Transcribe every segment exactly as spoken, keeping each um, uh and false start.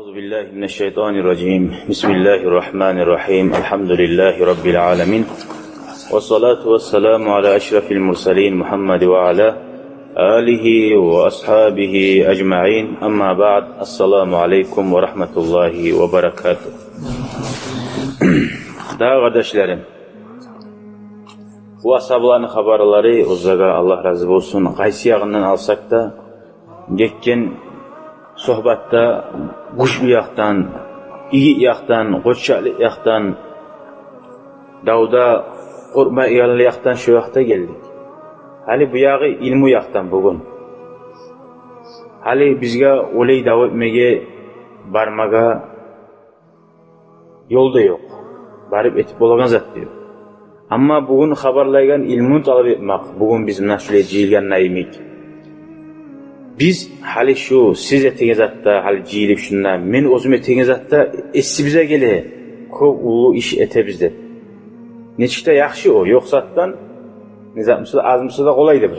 أعوذ بالله من الشيطان الرجيم. بسم الله الرحمن الرحيم. الحمد لله رب العالمين. والصلاة والسلام على أشرف المرسلين محمد وعلى آله وأصحابه أجمعين. أما بعد. السلام عليكم ورحمة الله وبركاته. Дагъы, къардашларым, бу асгьабаланы хабарлары, оьзлеге Аллагь рази болсун, къайсы ягъындан алсакъ да, гетген сухбатда гючлю якъдан, игит якъдан, къоччакълыкъ якъдан, давда къоркъмайгъанлы якъдан, шо якъда гелдик. Гьали бу ягъы илму якъдан бугюн. Гьали бизге олай дав этмеге, бармагъа ёл да ёкъ. Барып этип болагъан зат да ёкъ. Амма бугюн хабарлайгъан илмуну талап этмек, бугюн биз муна шулай жыйылгъан йимик. Биз гьали шу сиз этеген затда, гьали жыйылып шунда, мен оьзюм этеген затда эсибизге геле, кёп уллу иш этебиз деп. Нечик де яхшы о, ёкъ затдан, не зат буса да, аз буса да къолай деп.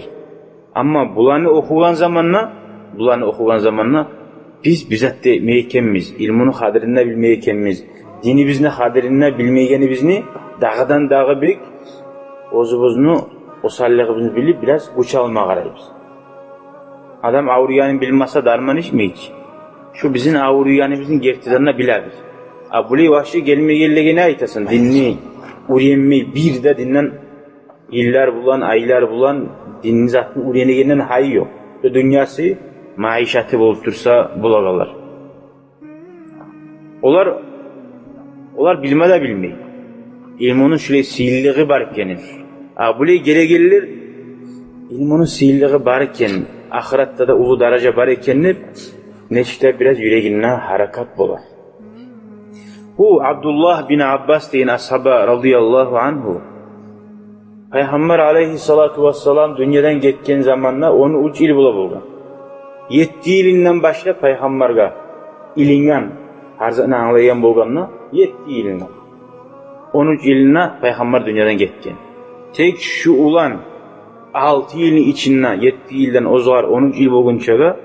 Амма буланы охугъан заманда, буланы охугъан заманда биз бир зат да этмей экенбиз, илмуну къадрин де билмей экенбиз, динибизни къадрин де билмейгенибизни дагъыдан-дагъы бек оьзюбюзню осаллыгъыбызны билип, бираз гюч алма къарайбыз. Адам авруйгъанын билмесе, дарман ичмей чи. Шу бизин авруйгъаныбызны гертиден де билебиз. А булай вагьши гелмегенлигине айтасан, динни уьйренмей, бир де динден йыллар булан, айлар булан динни затын уьйренегенден гьайы ёкъ. Шу дюньясы, маишаты болуп турса болагъанлар. Олар, олар билме де билмей илмуну шулай сыйлылыгъы бар экенин. А булай гелегенлер илмуну сыйлылыгъы бар экен, ахыратда да уллу даража бар экен деп, нечик де бираз юрегинде гьаракат бола. Бу Абдуллагь бин Аббас деген асгьаба, радияллагьу ангьу, Пайхаммар алайгьиссалату вассалам дюньядан гетген заманда он уьч йыл бола болгъан. Етти йылындан башлап Пайхаммаргъа илинган, гьар затны англайгъан болгъанда, етти йылындан. Он уьч йылына Пайхаммар дюньядан гетген. Тек шу улан алты йылны ичинде, етти йылдан озгъар он уьч йыл болгъунчагъа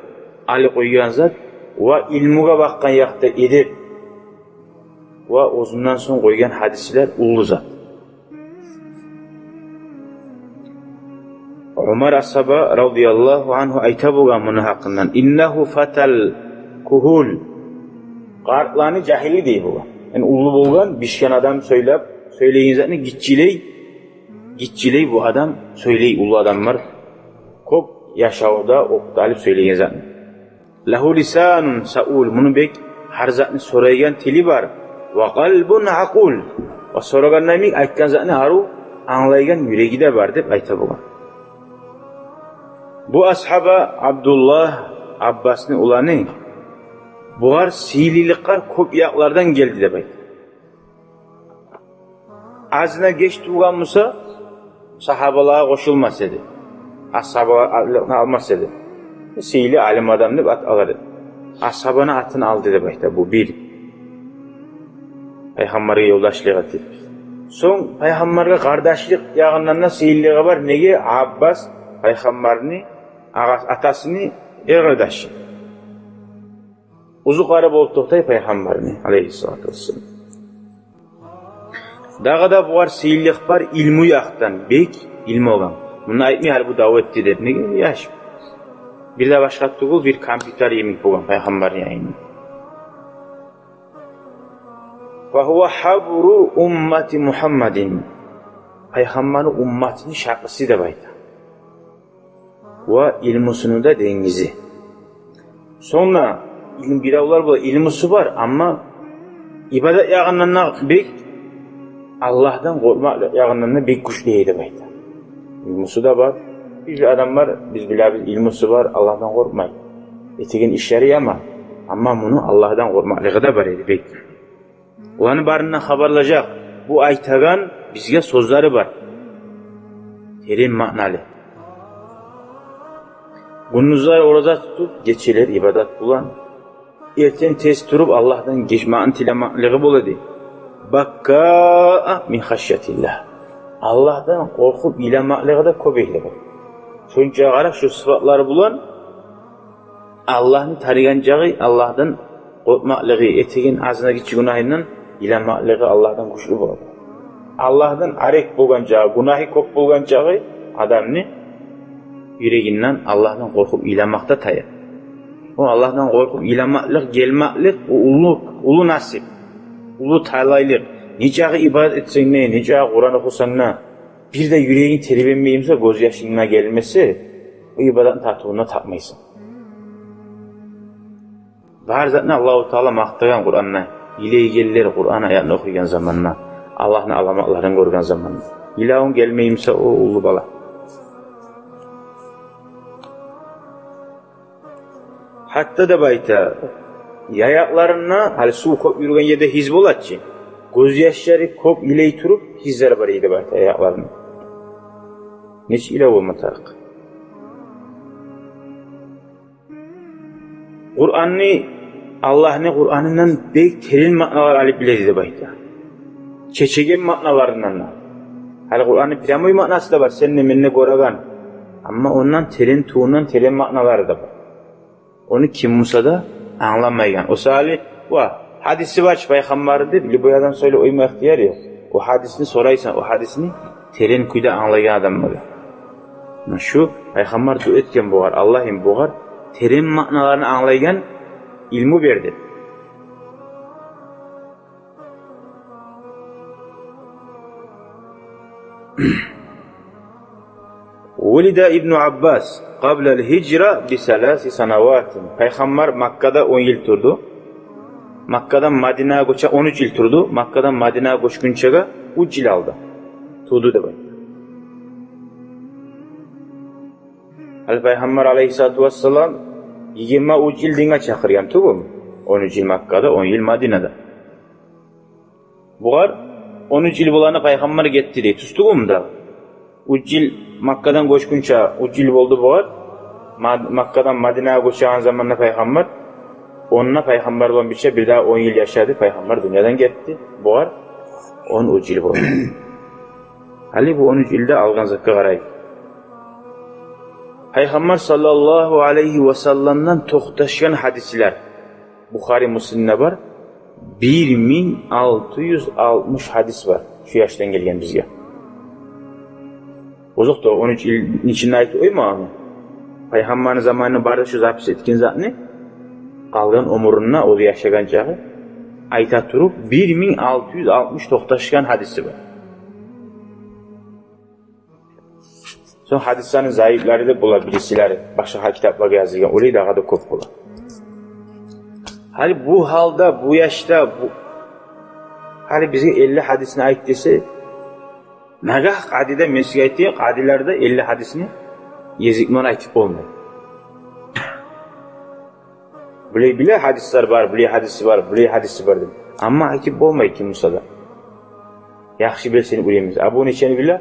алып къойгъан зат ва илмугъа бакъгъан якъда эдеп ва оьзюнден сонг къойгъан гьадислер уллу зат. Умар асгьаба, радияллагьу ангьу, айта болгъан муну гьакъындан: «Иннагьу фатал кугьул». Къартланы жагьили дей болгъан. Яни уллу болгъан, бишген адам сёйлеп, сёйлейген затны гиччилей, гиччилей бу адам сёйлей, уллу адамлар кёп яшавда, окъда алып сёйлейген затны. «Лагьу лисанун саул», муну бек гьар затны сорайгъан тили бар. «Ва къалбун акъул», ва сорагъанда йимик, айтгъан затны арив англайгъан юреги де бар деп айта болгъан. Бу асгьаба Абдуллагь, Аббасны уланы, бугъар сыйлылыкълар кёп якълардан гелди деп айта. Азына геч тувгъан буса, сагьабалагъа къошулмас эди. Асгьабаланы атын алмас эди. Сыйлы алим адам деп ат алар эди. Асгьабаны атын алды деп айта бу бир. Пайхаммаргъа ёлдашлыкъ этип. Сонг Пайхаммаргъа къардашлыкъ ягъындан да сыйлылыгъы бар. Неге? Аббас Пайхаммарны агъа-, атасыны эр къардашы. Узукъары болуп токътай Пайхаммарны, алайгьиссалату вассалам. Дагъы да бугъар сыйлылыкъ бар илму якъдан, бек илму болгъан. Муну айтмай гьали бу дав этди деп. Неге? Яш. Бир де башгъа тюгюл, бир компьютер йимик болгъан Пайхаммарны янында. «Ва гьува хьабру уммати Мухаммадин». Пайхаммарны умматыны шакъысы деп айта. Ва илмусуну да денгизи. Сонг да илм-, биревлер бола, илмусу бар, амма ибадат ягъындан да бек, Аллагьдан къоркъмакълыкъ ягъындан да бек гючлю эди деп айта. Илмусу да бар. Бир адам бар, биз билебиз, илмусу бар, Аллагьдан къоркъмай. Этеген ишлери яман. Амма муну Аллагьдан къоркъмакълыгъы да бар эди бек. Оланы барына хабарлажакъ. Бу айтагъан бизге сёзлери бар. Терен маъналы. Гюндюзлер ораза тутуп, гечелер ибадат булан, эртен тез туруп, Аллагьдан гечмекни тилемеклиги бола эди. «Баккаа мин хашятиллагь». Аллагьдан къоркъуп йыламакълыгъы да кёп эди. Шонча къара, шу сыфатлары булан Аллагьны таныгъан чакъы, Аллагьдан къоркъмакълыгъы, этеген азына гиччи гюнагьындан йыламакълыгъы Аллагьдан гючлю болады. Аллагьдан арек болгъан чакъы, гюнагьы кёп болгъан чакъы адамны юрегинден Аллагьдан къоркъуп йыламакъ да тая. О Аллагьдан къоркъуп йыламакълыкъ, гелмеклик, о уллу, уллу насип, уллу талайлыкъ. Нечакъы ибадат этсенг де, нечакъы Къуран охусанг да, бир де юрегинг тербенмей буса, гёзьяшынг да гелмесе, о ибадатны татывун да татмайсан. Бар затны Аллагьу Таала макътагъан Къуранда, йылайгъанлар Къуран аятны охуйгъан заманда, Аллагьны аламатларын гёрген заманда. Йылавунг гелмей буса, о уллу бала. Гьатта деп айта, аякъларында, гьали сув кёп юрюген ерде гьыз болады чы, гёзьяшлары кёп йылай туруп, гьызлар бар эди деп айта аякъларында. Нечик йылав болма тарыкъ. Къуранны, Аллагьны Къуранындан бек терен маъналар алып биледи деп айта. Чечеген маъналарындан да. Гьали Къуранны прямой маънасы да бар, сен де, мен де гёреген. Амма ондан терен, тувундан терен маъналары да бар. Ону ким буса да англамайгъан. О саялы, ва, гьадиси бар чы пайхаммарны деп, любой адам сёйлеп къойма ихтияр ёкъ. О гьадисни сорайсан, о гьадисни терен кюйде англайгъан адамгъа. Муна шу пайхаммар дуа этген бугъар: Аллагьым, бугъар терен маъналарын англайгъан илму бер деп. Вулида ибну Аббас къаблал гьижра би саласи санаватин. Пайхаммар Маккада он йыл турду. Маккадан Мадинагъа гёче, он уьч йыл турду. Маккадан Мадинагъа гёчгюнчеге уьч йыл алда тувду деп айта. Гьали Пайхаммар алайгьиссалату вассалам йигирма уьч йыл динге чакъыргъан тюгюлмю? Он уьч йыл Маккада, он йыл Мадинада. Бугъар он уьч йыл болгъанда Пайхаммар гетди дей. Тюз тюгюлмю дагъы? Уьч йыл Маккадан гёчгюнче уьч йыл болду бугъар. Мад-, Маккадан Мадинагъа гёчеген заманда Пайхаммар, онда Пайхаммар булан бирче бирдагъы он йыл яшады. Пайхаммар дюньядан гетди. Бугъар он уьч йыл болду. Гьали бу он уьч йылда алгъан затгъа къарайыкъ. Пайхаммар саллаллагьу алайгьи васалламдан токъташгъан гьадислер. Бухари, Муслимде бар. Бир минг алты юз алтмыш гьадис бар шу яшдан гелген бизге. Озокъда, он уьч йылны ичинде айтып къойма ону. Пайхаммарны заманында бары да шу запись этген затны, къалгъан оьмюрюнде, оьзю яшагъан чагъы, айта туруп, бир минг алты юз алтмыш токъташгъан гьадиси бар. Сонг гьадислени заифлери де бола, бирисилери башгъа китапларда язылгъан, олай дагъы да кёп бола. Гьали бу гьалда, бу яшда, бу, гьали бизге элли гьадисни айт десе, нагагь къадиде, мен сизге айтайым, къадилер де элли гьадисни языкъ булан айтып болмай. Булай, булай гьадислер бар, булай гьадиси бар, булай гьадиси бар деп. Амма айтып болмай ким буса да. Яхшы билсин, уьйренмес. А бу нечени биле?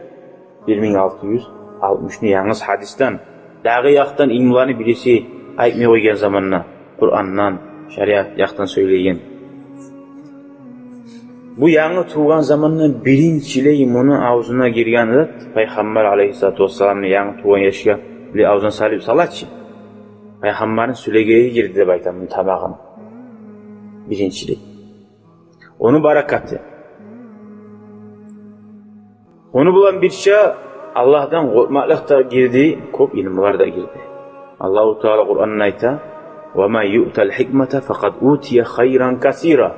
Бир минг алты юз алтмышны янгыз гьадисден. Дагъы якъдан илмуланы бириси айтмай къойгъан заманда, Къурандан, шариат якъдан сёйлейген. Бу янгы тувгъан заманда биринчилей муну авзуна гирген зат, Пайхаммар алайгьиссалату вассаламны янгы тувгъан яшгъа булай авзуна салып салачы, Пайхаммарны сюлегеги гирди деп айта муну тамагъына. Биринчилей. Ону баракаты. Ону булан бирче Аллагьдан къоркъмакълыкъ да гирди, кёп илмулар да гирди. Аллагьу Таала Къуранда айта: «Ва ман юътал гьикмата факъад утия хайран касира».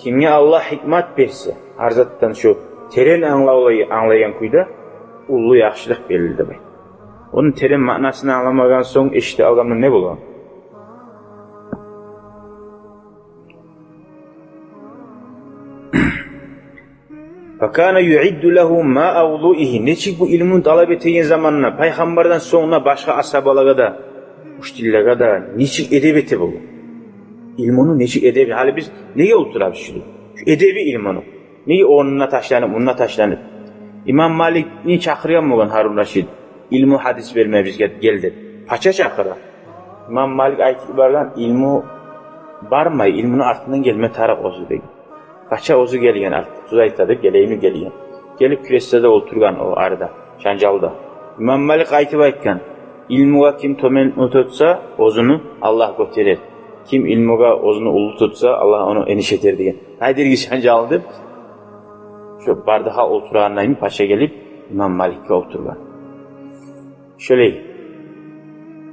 Кимге Аллагь гьикмат берсе, гьар затдан шу терен англавлай-, англайгъан кюйде, уллу яхшылыкъ берилди деп айта. Ону терен маънасын англамагъан сонг, эшитип алгъанда не бола? «Факана юъидду лагьу маъа вузуигьи». Нечик бу илмуну талап этеген заманда Пайхаммардан сонг да башгъа асгьабалагъа да, учителлеге де нечик эдеп эте болгъан? Илмуну нечик эдеби? Гьали биз неге олтурабыз шулай? Шу эдеби илмуну. Неге онда ташланып, мунда ташланып? Имам Маликни чакъыргъан болгъан Гьарун Рашид: «Илму, гьадис берме бизге гел», – деп. Пача чакъыра. Имам Малик айтып баргъан: «Илму бармай, илмуну артындан гелме тарыкъ оьзю», – деген. Пача оьзю гелген, арт-, сёз айта деп, гелейми, гелген. Гелип, креслода олтургъан о арада, жанжалда. Имам Малик айтып айтгъан: «Илмугъа ким тёбен оьтюрсе, оьзюню Аллагь гётерер. Ким илмугъа оьзюн уллу тутса, Аллагь ону эниш этер деген. Гьайдыргиз шанжалны деп, шо бардагъа олтургъанлайын пача гелип, имам Маликге олтургъан. Шолай.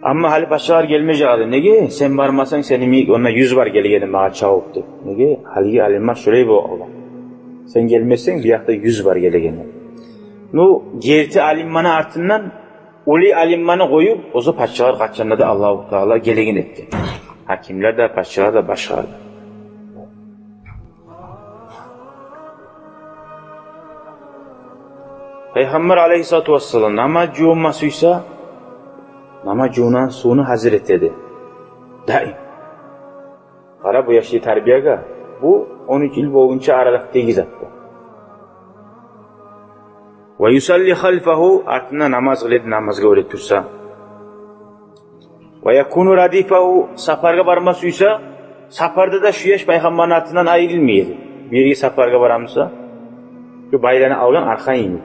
Амма гьали пачалар гелмежек эди. Неге? Сен бармасанг, сени йимик онда юз бар гелегени магъа чабып деп. Неге? Гьалиги алимлер шолай бола алгъан. Сен гелмесенг, бу якъда юз бар гелегени. Ну, герти алимлени артындан уллу алимлени къоюп, оьзю пачалар къачан да Аллагьу Таала гелеген этген. Гьакимлер де, пачалар да, башгъалар да. Пайхаммар алайгьиссалату вассалам намаз жувунма сюйсе, намаз жувунагъан сувну гьазир эте эди. Даим. Къара бу яшны тарбиягъа, бу он уьч йыл болгъунча аралыкъдагъы зат бу. Ва юсалли халфагьу, артында намаз къыла эди, намазгъа гёре турса. Ва якуну радифагьу, сапаргъа барма сюйсе, сапарда да шу яш пайхаммарны артындан айрылмай эди. Бир ерге сапаргъа бара буса, шу байланып алгъан аркъа йимик.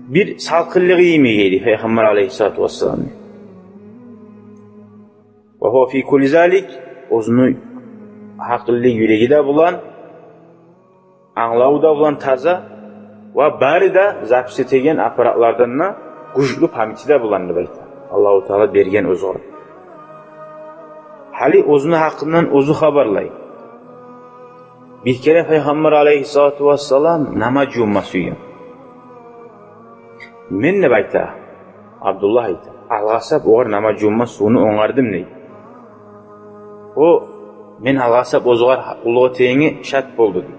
Бир салкъынлыгъы йимик эди пайхаммар алайгьиссалату вассаламны. Ва гьува фи кулли залик, оьзюню гьакъыллы юреги де булан, англаву да булан таза, ва бары да запись этеген аппаратлардан да гючлю памяти де булан деп айта. Аллагьу Таала берген оьзюне. Гьали оьзюню гьакъындан оьзю хабарлай. Бир керен пайхаммар алайгьиссалату вассалам намаз жувунма сюйген. Мен, деп айта, Абдуллагь айта, алгъасап огъар намаз жувунма сувну онгардым дей. О, мен алгъасап оьзюгер къуллукъ этегенге шат болду дей.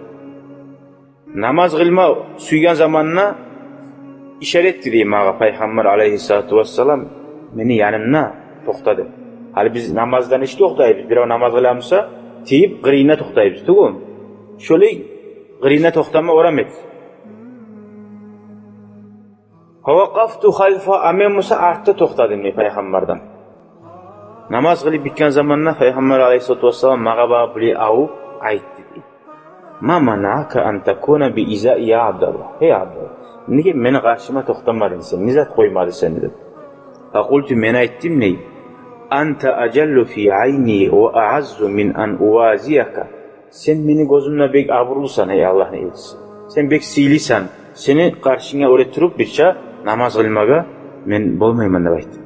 Намаз къылма сюйген заманда ишара этди дей магъа пайхаммар алайгьиссалату вассалам, мени янымда токъта деп. Гьали биз намаздан нечик токътайбыз? Бирев намаз къыла буса, тийип къырыйына токътайбыз тюгюлмю? Шолай къырыйына токътама орам этди. Фавакъафту халфа, а мен буса артда токътадым дей пайхаммардан. Намаз къылып битген заманда пайхаммар алайгьиссалату вассалам магъа багъып булай авуп айтды дей: «Ма манаака ан такуна би изаи, я Абдаллагь? Гьей Абдаллагь, неге мени къаршыма токътамадынг сен? Не зат къоймады сени?» — деп. Факъулту, мен айтдым дей: «Анта ажаллу фи айни ва аъаззу мин ан увазияка». Сен мени гёзюмде бек абурлусан, гьей Аллагьны элчиси. Сен бек сыйлысан. Сени къаршынга оьре туруп бирче намаз къылмагъа мен болмайман деп айтды.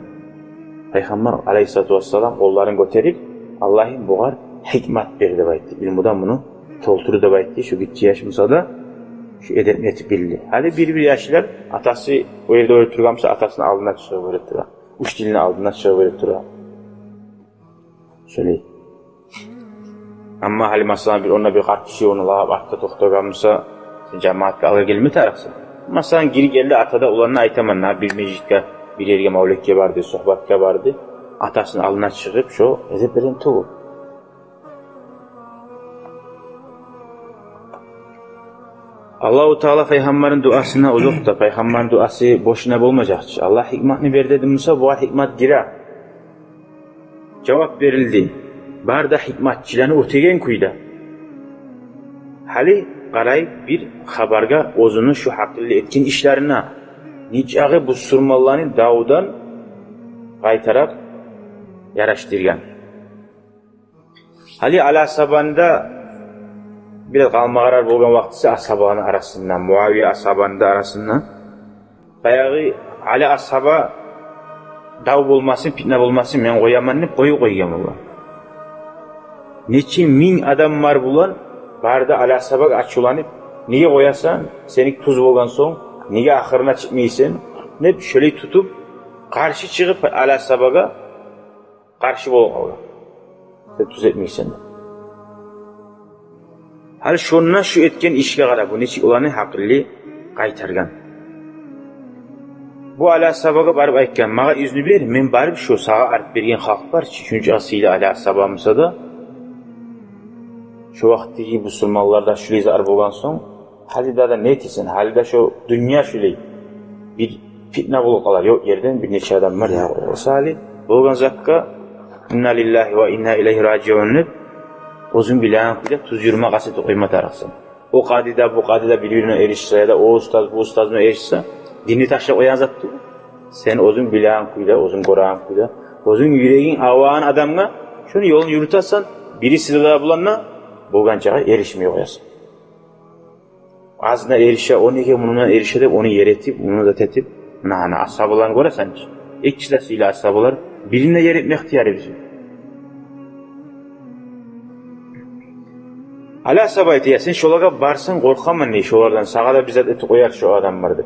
Пайхаммар алайгьиссалату вассалам къолларын гётерип: «Аллагьым, бугъар гьикмат бер», — деп айтды. «Илмудан муну толтур», — деп айтды. Шу гиччи яш буса да шу эдепни этип билди. Гьали бир-бир яшлар атасы о ерде оьре тургъан буса, атасыны алдына чыгъып оьре тура. Учителини алдына чыгъып оьре тура. Шолай. Амма гьали, масала, бир онда бир къарт киши ону лагъап артда токътагъан буса, сен жамаатгъа алгъа гелме тарыкъсан. Масала, гирип гелди, ата да уланына айтаман, на бир межитге, бир ерге, мавлетге барды, сухбатгъа барды. Атасыны алдына чыгъып, шо эдеп берен тюгюл. Аллагьу Таала пайхаммарны дуасына узукъда, пайхаммарны дуасы бошуна болмажакъ чы. Аллагь гьикматны бер деди буса, бугъар гьикмат гире. Жавап берилди. Бары да гьикматчыланы оьтеген кюйде. Гьали къарай бир хабаргъа, оьзюню шу гьакъыллы этген ишлерине, нечакъы бусурманланы давдан къайтарып ярашдыргъан. Гьали Али асгьабаны да бир къалмагъарар болгъан вакътиси асгьабаланы арасында, Муавия асгьабаны да арасында. Баягъы Али асгьаба дав болмасын, питна болмасын, мен къояман деп къоюп къойгъан болгъан. Нече минг адам бар булан, бары да Али асгьабагъа ачувланып: «Неге къоясан? Сеники тюз болгъан сонг, неге ахырына чыкъмайсан?» — деп, шолай тутуп, къаршы чыгъып Али асгьабагъа къаршы болуп къалгъан. Сен тюз этмейсен деп. Гьали шонда шу этген ишге къара, бу нечик оланы гьакъыллы къайтаргъан. Бу Али асгьабагъа барып айтгъан: «Магъа изну бер, мен барып шу сагъа арт берген халкъ бар чы, шунча сыйлы Али асгьаба буса да, шу вакътидеги бусурманлар да шулай зар болгъан сонг, гьали де, де не этесен, гьали де шу дюнья шулай, бир питна болуп къалар ёкъ ерден, бир нече адам бар, я къойса гьали, болгъан затгъа, инна лиллагьи ва инна илайгьи ражиун деп, оьзюнг билеген кюйде тюз юрюме къаст этип къойма тарыкъсан. О къади де, бу къади де бир-бирине эришсе, яда о устаз бу устаз булан эришсе, динни ташлап къоягъан зат тюгюл. Сен оьзюнг билеген кюйде, оьзюнг гёреген кюйде, Оьзюнг юрегинг авагъан адамгъа шону ёлун юрютесен, бириси де булан да болгъанчагъа эришмей къоясан. Азына эрише, о неге мундан эрише деп, ону ер этип, ону зат этип, муна, муна асгьабаланы гёресен чи. Экиси де сыйлы асгьабалар, бирин де ер этме ихтияры бизин. Али асгьаба айта: «Я, сен шолагъа барсанг, къоркъаман, дей, шолардан, сагъа да бир зат этип къояр шо адамлар», — деп.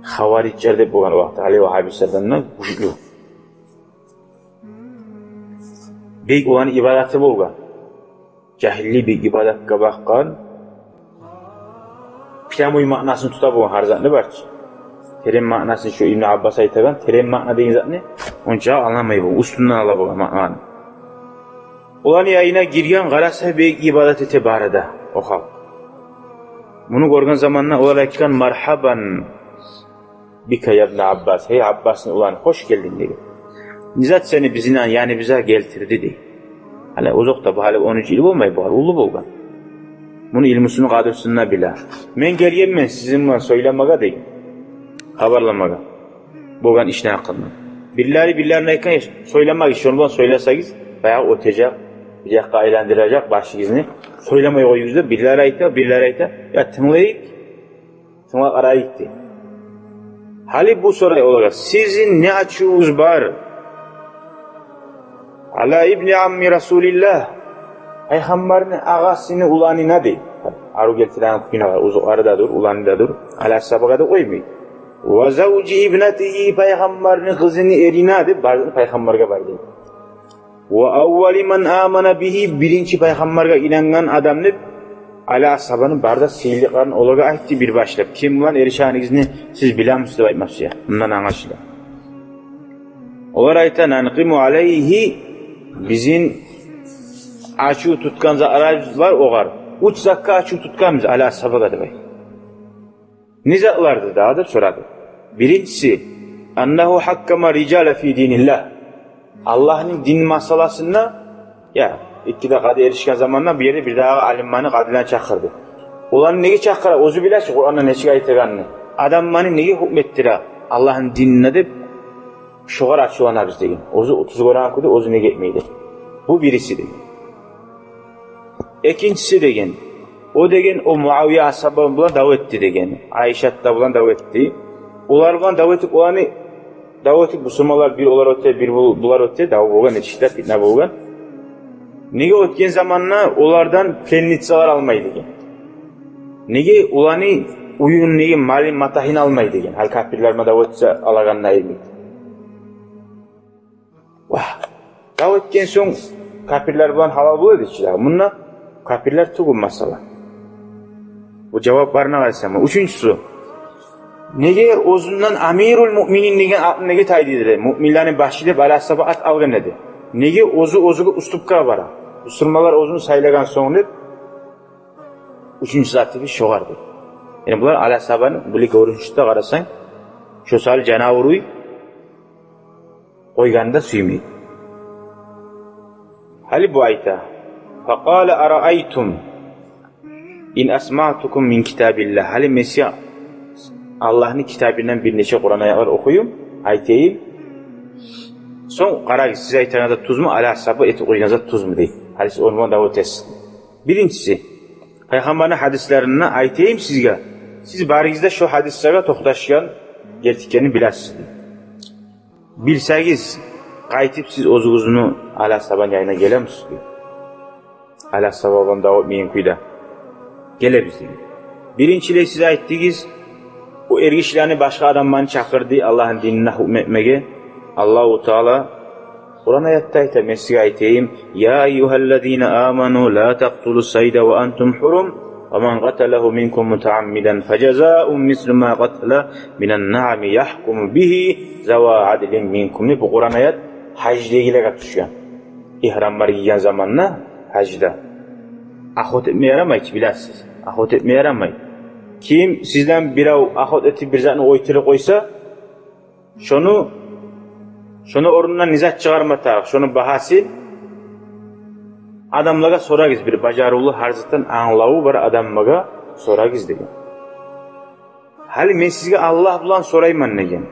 Хавариджлер деп болгъан о вакътиде, гьали вагьабистлерден де гючлю. Бек оланы ибадаты болгъан. Жагьиллей бек ибадатгъа бакъгъан. Прямой маънасын тута болгъан гьар затны бар чы. Терен маънасын, шо Ибну Аббас айтагъан терен маъна деген затны онча англанмай болгъан, уьстюнден ала болгъан маънаны. Оланы янына гирген, къараса, бек ибадат эте бары да о халкъ. Муну гёрген заманда олар айтгъан: «Маргьабан бика, я ибна Аббас, гьей Аббасны уланы, хош гелдинг», — деген. «Не зат сени бизин яныбызгъа гелтирди?» — дей. Гьали озокъда, бу гьали он уьч йыл болмай, бу уллу болгъан. Муну илмусуну къадрусун да биле. «Мен гелгенмен сизин булан сёйлемеге, — деген, — хабарламагъа болгъан ишни гьакъында». Бирлери бирлерине айтгъан: «Сёйлемегиз, шону булан сёйлесегиз, баягъы оьтежек, бир якъгъа айландыражакъ башыгъызны. Сёйлемей къоюгъуз», — деп бирлери айта, бирлери айта: «Я, тынглайыкъ, тынглап къарайыкъ», — дей. Гьали бу сорай олагъа: «Сизин не ачувугъуз бар ала ибни амми Расулиллагь, Пайхаммарны агъасыны уланына?» — дей. Арив гелтиреген кюйню къара, узукъ ары да дюр, уланы да дюр, Али асгьабагъа да къоймай. «Ва завжи ибнатигьи, Пайхаммарны къызыны эрине», — деп, бары Пайхаммаргъа бар дей. «Ва аввали ман амана бигьи, биринчи Пайхаммаргъа инангъан адам», — деп, Али асгьабаны бары да сыйлыкъларын олагъа айтды бир башлап. «Ким булан эришегенигизни сиз билемисиз?» — деп айтмакъ сюе. Мундан англашыла. Олар айта: «Нанкъиму алайгьи, бизин ачув тутгъан затларыбыз бар огъар. Уьч затгъа ачув тутгъанбыз Али асгьабагъа», — деп айта. «Не затларды дагъы?» — деп сорады. «Биринчиси, аннагьу гьаккама рижала фи диниллагь. Аллагьны дин масъаласында, я, эки де къади эришген заманда бу ерде бирдагъы алимлени, къадилени чакъырды. Оланы неге чакъыра? Оьзю биле чи Къуранда нечик айтагъанны. Адамланы неге гьукму этдире Аллагьны динине деп, шогъар ачувланабыз», — деген. Оьзю тюз гёреген кюйде оьзю неге этмейди. Бу бириси деген. «Экинчиси, — деген, — о, — деген, — о Муавия асгьаба булан дав этди», — деген. Айшат да булан дав этди. Олар булан дав этип, оланы дав этип, бусурманлар бир олар оьте, бир бу-, булар оьте, дав болгъан, нечик де питна болгъан. «Неге оьтген заманда олардан пленницалар алмай?» — деген. «Неге оланы уьюн, неге малын, матагьын алмай?» — деген. Гьали капирлер булан дав этсе алагъанына эди. Вагь. Дав этген сонг капирлер булан гьалал бола эди чи дагъы. Мунда капирлер тюгюл масъала. Бу жавапларына къарасанг. Уьчюнчюсю, неге оьзюнден Амирул Муъминин деген атны неге тайдырды? Муъминлени башы деп Али асгьаба ат алгъан эди. Неге оьзю оьзюне уступкагъа бара? Бусурманлар оьзюн сайлагъан сонг деп, уьчюнчю заты бир шогъар деп. Яни булар Али асгьабаны булай гёрюнюшде къарасанг, шо саялы жанавур уй къойгъанны да сюймей. Гьали бу айта: «Факъала араайтум ин асмаътукум мин китабиллагь». Гьали мен сизге Аллагьны китабындан бир нече Къуран аятлар охуюм, айтайым. Сонг къарагъыз, сиз айтагъан зат тюзмю, Али асгьаба этип къойгъан зат тюзмю, дей. Гьали сиз ону булан дав этесиз. Биринчиси, Пайхаммарны гьадислеринден айтайым сизге. Сиз барыгъыз да шо гьадислеге токъташгъан герти экенин билесиз. Билсегиз, къайтып сиз оьзюгюзню Али асгьабаны янына гелемисиз, дей. Али асгьаба булан дав этмейген кюйде. Гелебиз, дей. Биринчилей сиз айтдыгъыз, о эргишилени, башгъа адамланы чакъырды Аллагьны динине гьукму этмеге. Аллагьу Таала Къуран аятда айта, мен сизге айтайым: «Я айюгьаллазина аману ла такътулу сайда ва антум гьурум, ва ман къаталагьу минкум мутаъаммидан фажазаун мислу ма къатала минан наъами ягькуму бигьи зава адлин минкум», — деп бу Къуран аят гьаждагъылагъа тюшген. Игьрамлар гийген заманда гьажда. Охота этме ярамай чы, билесиз. Охота этме ярамай. Ким сизден бирев охота этип бир затны оьлтюрюп къойса, шону, шону орнундан не зат чыгъарма тарыкъ, шону багьасын адамлагъа сорагъыз, бир бажарывлу, гьар затдан англаву бар адамлагъа сорагъыз деген. Гьали мен сизге Аллагь булан сорайман деген.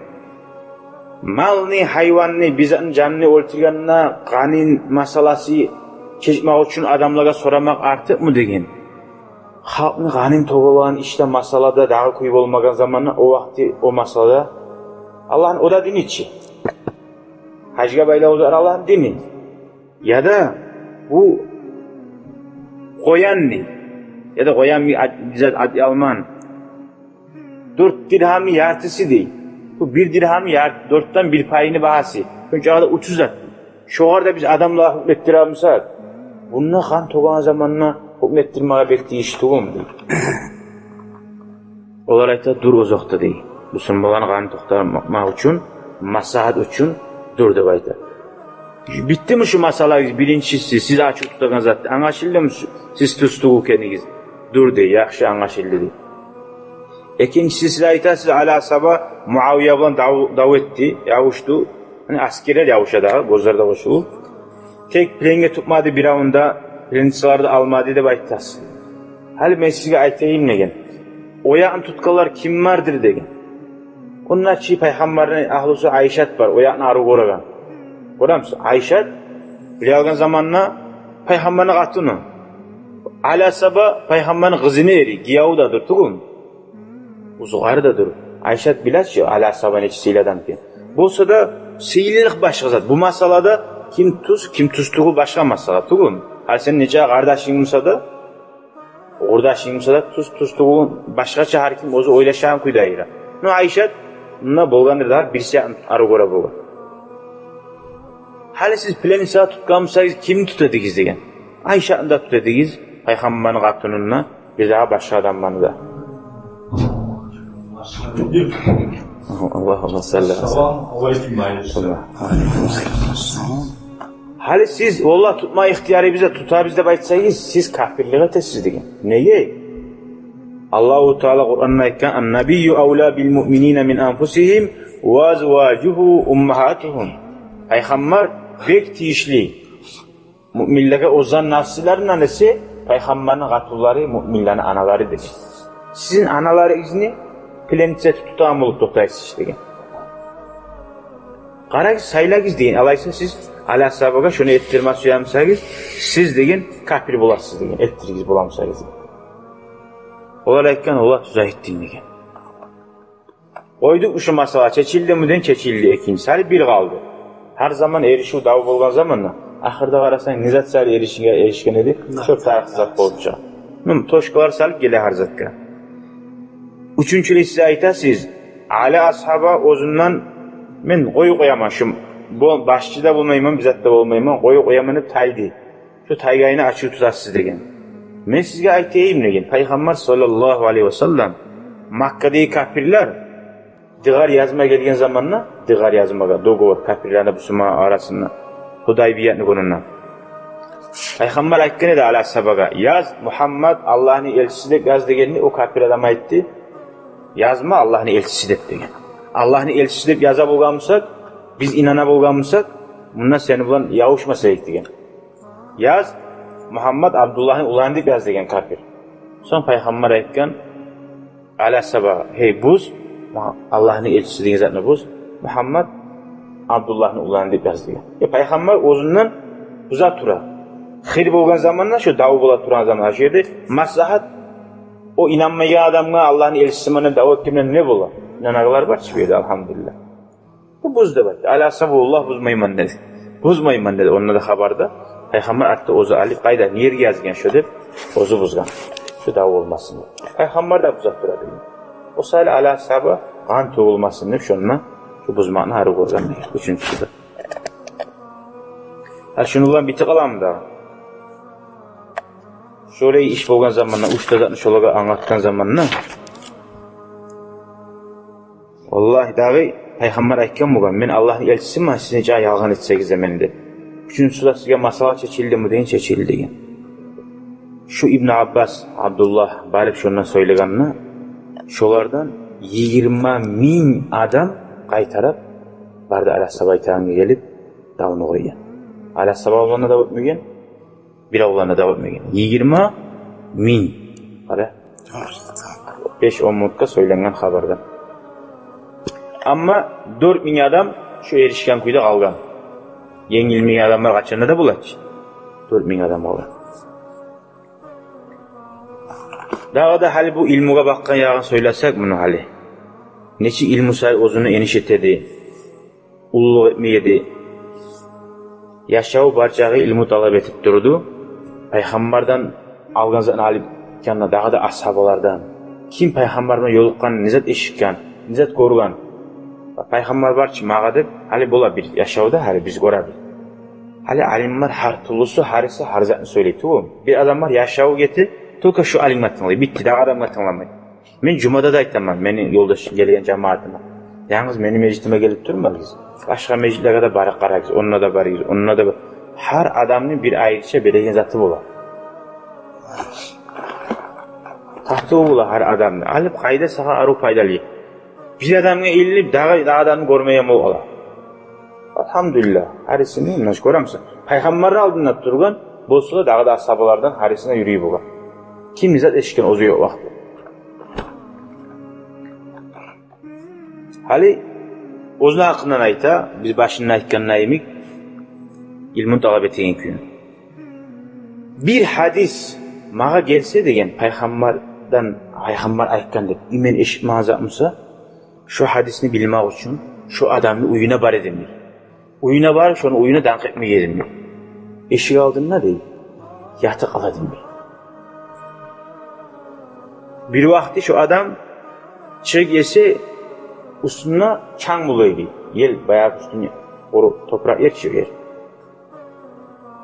Малны, гьайванны, бир затны жанын оьлтюргенде къанын масъаласын чечмек учун адамлагъа сорамакъ артыкъмы деген. Халкъны къанын тёгеген ишде, масъалада дагъы кюй болмагъан заманда, о вакъти о масъалада Аллагьны, о да дини чи. Гьажгъа байлаву зат Аллагьны дини. Яда бу къоянны, яда къоян бир ат-, бир зат ат алман. Дёрт диргьамны яртысы дей. Бу бир диргьамны ярты, дёртден бир пайыны багьасы. Шончакъы да учуз зат. Шогъар да биз адамлагъа гьукму этдире бусакъ, бунда къан тёгеген заманда гьукму этдирмеге бек тийишли тюгюлмю? Олар айта, дюр, озокъда дей. Бусурманланы къанын токътатмакъ учун, маслагьат учун дюр деп айта. Битдими шу масъалагъыз? Биринчиси, сиз ачув тутагъан зат англашылдымы, сиз тюз тюгюл экенигиз? Дюр дей, яхшы, англашылды дей. Экинчиси, сиз айтасыз, Али асгьаба Муавия булан дав, дав этди, ябушду. Гьали асгерлер ябуша дагъы, гёзлер де къошулуп. Тек пленге тутмады биревню де, пленницалар да алмады деп айтасыз. Гьали мен сизге айтайым деген. О якъны тутгъанлар кимлердир деген. Онда чы Пайхаммарны агьлюсю Айшат бар, о якъны арив гёреген. Гёремисиз, Айшат биле алгъан заманда Пайхаммарны къатыны. Али асгьаба Пайхаммарны къызыны эри, гиевю де дюр тюгюлмю? Узгъары да дюр. Айшат биле чи Али асгьаба нечик сыйлы адам экен. Болса да, сыйлылыкъ башгъа зат. Бу масъалада ким тюз, ким тюз тюгюл, башгъа масъала тюгюлмю? Гьали сен нече къардашынг буса да, къурдашынг буса да, тюз, тюз тюгюл, башгъача, гьар ким оьзю ойлашагъан кюйде айыра. Но Айшат мунда болгъандыр дагъы, бириси арив гёре болгъан. Гьали сиз пленницагъа тутгъан бусагъыз, кимни тута эдигиз деген. Айшатны да тута эдигиз, Пайхаммарны къатынын да, бир дагъы башгъа адамланы да. Аллагьумма салли ва саллим. Ассаламу алейкум. Гьали сиз, валлагь, тутма ихтиярыбыз да, тутабыз деп айтсагъыз, сиз капирлик этесиз деген. Неге? Аллагьу Таала Къуранда айтгъан: «Ан-набийю авла бил муъминина мин анфусигьим ва азважугьу уммагьатугьум». Пайхаммар бек тийишли муъминлеге оьзлени нафсыларындан эсе, Пайхаммарны къатынлары муъминлени аналары деген. Сизин аналарыгъызны пленница этип тутагъан болуп токътайсыз деген. Къарагъыз, сайлагъыз деген. Алайса сиз Али асгьабагъа шону этдирме сюе бусагъыз, сиз деген капир боласыз деген. Этдиригиз бола бусагъыз деген. Олар айтгъан: «Олар тюз айтды», – деген. Къойдукъ, шу масъала чечилдими деген? Чечилди экинчи. Гьали бир къалды. Гьар заман эришив, дав болгъан заманда, ахырда къарасанг, не зат саялы эришинге-, эришген эди? Шо тарыкъсыз зат болуп чыгъа. Муна, точкалар салып геле гьар затгъа. Уьчюнчюлей сиз айтасыз, Али асгьаба оьзюнден, мен къоюп къояман, шу бо-, башчы да болмайман, бир зат да болмайман, къоюп къояман деп тайды. Шу тайгъанны ачув тутасыз деген. Мен сизге айтайым деген. Пайхаммар саллаллагьу алайгьи ва саллам, Маккадагъы капирлер дыгъар язма гелген заманда, дыгъар язмагъа, договор, капирлени бусурман арасында, Гьудайбиятны гюнюнде, Пайхаммар айтгъан эди Али асгьабагъа: «Яз, Мугьаммад Аллагьны элчиси деп яз», – дегенде, о капир адам айтды: «Язма Аллагьны элчиси деп», – деген. «Аллагьны элчиси деп яза болгъан бусакъ, биз инана болгъан бусакъ, мунда сени булан ябушмас эдик», – деген. «Яз, Мугьаммад Абдуллагьны уланы деп яз», – деген капир. Сонг Пайхаммар айтгъан Али асгьабагъа: «Гьей, буз, Аллагьны элчиси деген затны буз, Мугьаммад Абдуллагьны уланы деп яз», – деген. Э, Пайхаммар оьзюнден буза тура. Хыйыр болгъан заманда, шу дав бола турагъан заманда, шу ерде маслагьат, о инанмайгъан адамгъа Аллагьны элчисимен дав этгенден не бола? Инанагъанлар бар чы бу ерде, алгьамдулиллагь. Бу буз деп айтды. Али асгьаба: «Валлагь, бузмайман», – деди. «Бузмайман», – деди. Онда да хабарда Пайхаммар артда оьзю алып, къайда, не ерге язгъан шо деп, оьзю бузгъан. Шу дав болмасын деп. Пайхаммар да буза тура деген. О саялы Али асгьаба къан тёгюлмесин деп шонда шу бузмакъны арив гёрген деген. Уьчюнчюсю де. Гьа, шуну булан битип къаламан дагъы. Шолай иш болгъан заманда, уьч де затны шолагъа англатгъан заманда, валлагь, дагъы Пайхаммар айтгъан болгъан: «Мен Аллагьны элчисимен, сиз нечакъы ялгъан этсегиз де мени», – деп. «Уьчюнчюсю де сизге масъала чечилдими?» – деген. «Чечилди», – деген. Шу Ибну Аббас, Абдуллагь барып шондан сёйлегенде, шолардан йигирма минг адам къайтарып барды, Али асгьаба айтагъангъа гелип, давну къойгъан. Али асгьаба булан да дав этмеген, бирев булан да дав этмеген. Йигирма минг. Къара. Беш-он минутгъа сёйленген хабардан. Амма дёрт минг адам Шу эришген кюйде къалгъан. Енгилмеген адамлар къачанда да бола чы. Дёрт минг адам къалгъан. Дагъы да гьали бу илмугъа бакъгъан ягъын сёйлесек муну гьали. Нечик илму сай оьзюн эниш эте эди, уллулукъ этме эди. Яшаву бар чагъы илму талап этип турду. Пайхаммардан алгъан затны алып, янына дагъы да асгьабалардан. Ким пайхаммар булан ёлукъгъан, не зат эшитген, не зат гёрген. Пайхаммар бар чы магъа деп, гьали бола бир яшавда, гьали биз гёребиз. Гьали алимлер гьар тюрлюсю, гьариси гьар затны сёйлей тюгюл. Бир адам бар, яшаву гете, только шу алимге тынглай, битти, дагъы адамгъа тынгламай. Мен жумада да айтаман мени ёлдаш гелген жамаатыма: янгыз мени межитиме гелип турмагъыз. Башгъа межитлеге де барып къарагъыз, онда да барыгъыз, онда да бар. Гьар адамны бир айрыча береген заты бола. Татыву бола гьар адамны. Алып къайда сагъа арив пайдалы. Бир адамгъа илинип, дагъы, дагъы адамны гёрмейген болуп къала. Альгьамдулиллагь, гьарисини, муна шу гёремисен, пайхаммарны алдында тургъан болса да, дагъы да асгьабалардан гьарисине юрюй болгъан. Ким не зат эшитген оьзю ёкъ вакъти. Гьали оьзюню гьакъындан айта, биз башында айтгъан йимик, илмуну талап этеген кюйню. Бир гьадис магъа гелсе деген, пайхаммардан, пайхаммар айтгъан деп, мен эшитмеген зат буса, шу гьадисни билмек учун шу адамны уьюне бар эдим дей. Уьюне барып, шону уьюне данкъ этмек эдим дей. Эшик алдында дей, ятып къала эдим дей. Бир вакъти шу адам чыгъып гелсе, уьстюнде чанг бола эди. Ел баягъы уьстюнде къуру топуракъ ер чы ер.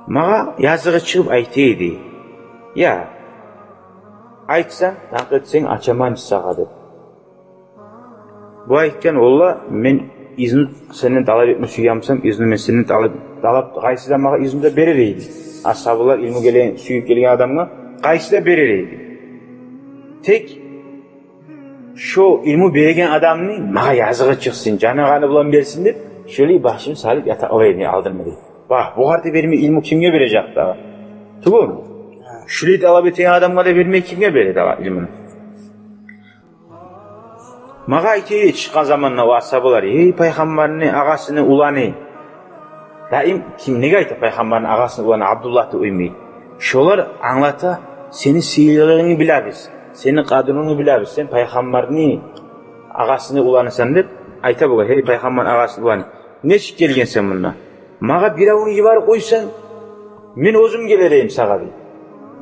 Магъа языгъы чыгъып айта эди: «Я, айтсанг, данкъ этсенг, ачаман чы сагъа», — деп. Бу айтгъан: «Валлагь, мен изну сенден талап этме сюе бусам, изну мен сенден талап, талап, къайсы да магъа изну да берер эди. Асгьабалар илму гелеген, сююп гелген адамгъа къайсы да берер эди. Тек шо илму береген адамны магъа языгъы чыкъсын, жаны-къаны булан берсин деп, шолай башым салып ятып къала эдим алдында», — дей. Вагь, бугъар да бермей илму кимге бережек дагъы? Тюгюлмю? Шолай талап этеген адамгъа да бермей кимге бере дагъы илмуну? Магъа айта эди чыкъгъан заманда о асгьабалар: «Гьей, пайхаммарны агъасыны уланы». Даим ким неге айта пайхаммарны агъасыны уланы Абдуллагь деп къоймай? Шолар англата: «Сени сыйлылыгъынгны билебиз, сени къадирингни билебиз, сен пайхаммарны агъасыны уланысанг», — деп айта бугъар: «Гьей, пайхаммарны агъасыны уланы, нечик гелгенсен мунда? Магъа биревню йиберип къойсанг, мен оьзюм гелер эдим сагъа», — дей.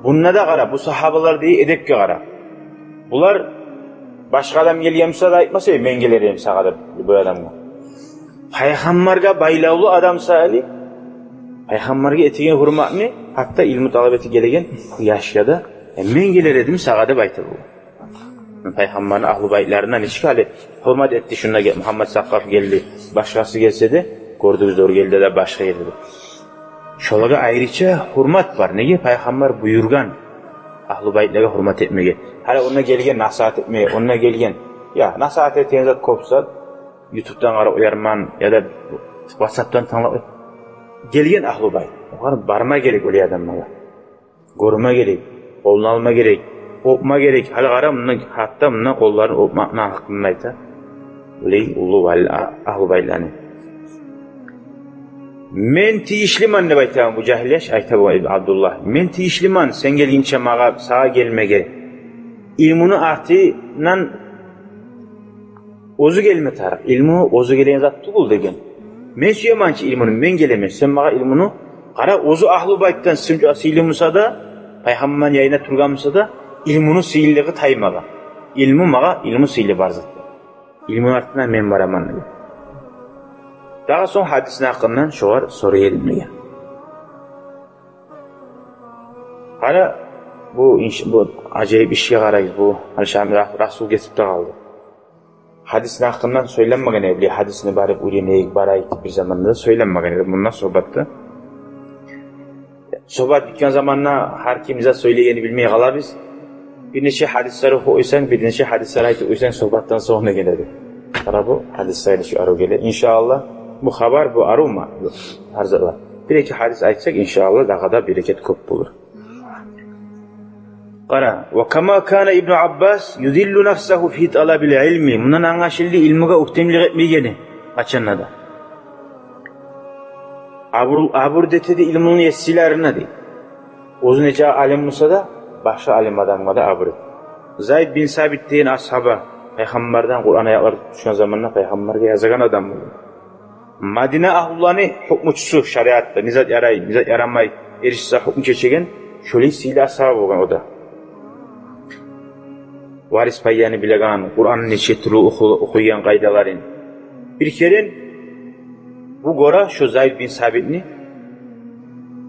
Мунда да къара, бу сагьабалар дей, эдепге къара. Булар башгъа адам гелген буса да айтмас эди: «Мен гелер эдим сагъа», — деп бу адамгъа. Пайхаммаргъа байлавлу адам саялы, пайхаммаргъа этеген гьюрметни, гьатта илму талап этип гелеген яшгъа да: «Э, мен гелер эдим сагъа», — деп айта бу. Пайхаммарны агьлу байтларына нечик гьали гьюрмат этди, шунда гел-, Мугьаммад Сакъаф гелди, башгъасы гелсе де, гёрдюгюз, дёр гелди де, башгъа гелди де. Шолагъа айрыча гьюрмат бар. Неге? Пайхаммар буюргъан агьлу байтлеге гьюрмат этмеге. Гьали онда гелген насигьат этмеге, онда гелген, я, насигьат этеген зат кёп зат, ютубдан къарап къоярман, яда ватсапдан тынглап, гелген агьлу байт. Огъар барма герек, олай адамлагъа. Гёрме герек, къолуна алма герек, оьпме герек. Гьали къара, мунда, гьатта мунда къолларын оьпмекни гьакъында айта. Олай уллу вали а-, агьлу байтланы. «Мен тийишлимен», — деп айта бу жагьил яш, айта бу Ибн Абдуллагь: «Мен тийишлимен сен гелгинче магъа, сагъа гелмеге. Илмуну артындан оьзю гелме тарыкъ. Илму оьзю гелеген зат тюгюл», — деген. «Мен сюемен чи илмуну, мен гелемен, сен магъа илмуну». Къара, оьзю агьлу байтдан шунча сыйлы буса да, пайхаммарны янында тургъан буса да, илмуну сыйлылыгъы таймагъан. «Илму магъа, илму сыйлы бар зат. Илмуну артындан мен бараман», — деген. Дагъы сонг гьадисни гьакъындан шогъар сорай эдим деген. Къара, бу инш-, бу ажайып ишге къарайыкъ, бу Алишан Ра-, Расул гетип де къалды. Гьадисни гьакъындан сёйленмеген эди, бу гьадисни барып уьйренейик, барайыкъ деп бир заманда да сёйленмеген эди мунда согьбатда. Согьбат битген заманда гьар ким не зат сёйлегенни билмей къалабыз. Бир нече гьадислер охуп къойсанг, бир нече гьадислер айтып къойсанг согьбатдан сонг деген эди. Къара, бу гьадислер нечик арив геле. Иншааллагь, бу хабар, бу арив ма-, гьар затла. Бир-эки гьадис айтсакъ, иншааллагь, дагъы да берекет кёп болур. Къара, «Ва кама кана Ибну Аббас юзиллу нафсагьу фи талабил илми». Мундан англашылды илмугъа оьктемлик этмегени къачанда да. Абур, абур да этеди илмуну есилерине, дей. Оьзю нече алим буса да, башгъа алим адамгъа да абур этеди. Зайд бин Сабит деген асгьаба пайхаммардан Къуран аятлар тутгъан заманда пайхаммаргъа язагъан адам болгъан. Мадина агьлуланы гьукмучусу шариатда, не зат ярай, не зат ярамай, эришсе гьукму чечеген, шолай сыйлы асгьаба болгъан о да. Варис пайяны билеген, Къуранны нече тюрлю оху-, охуйгъан къайдаларын. Бир керен бу гёре шо Зайд бин Сабитни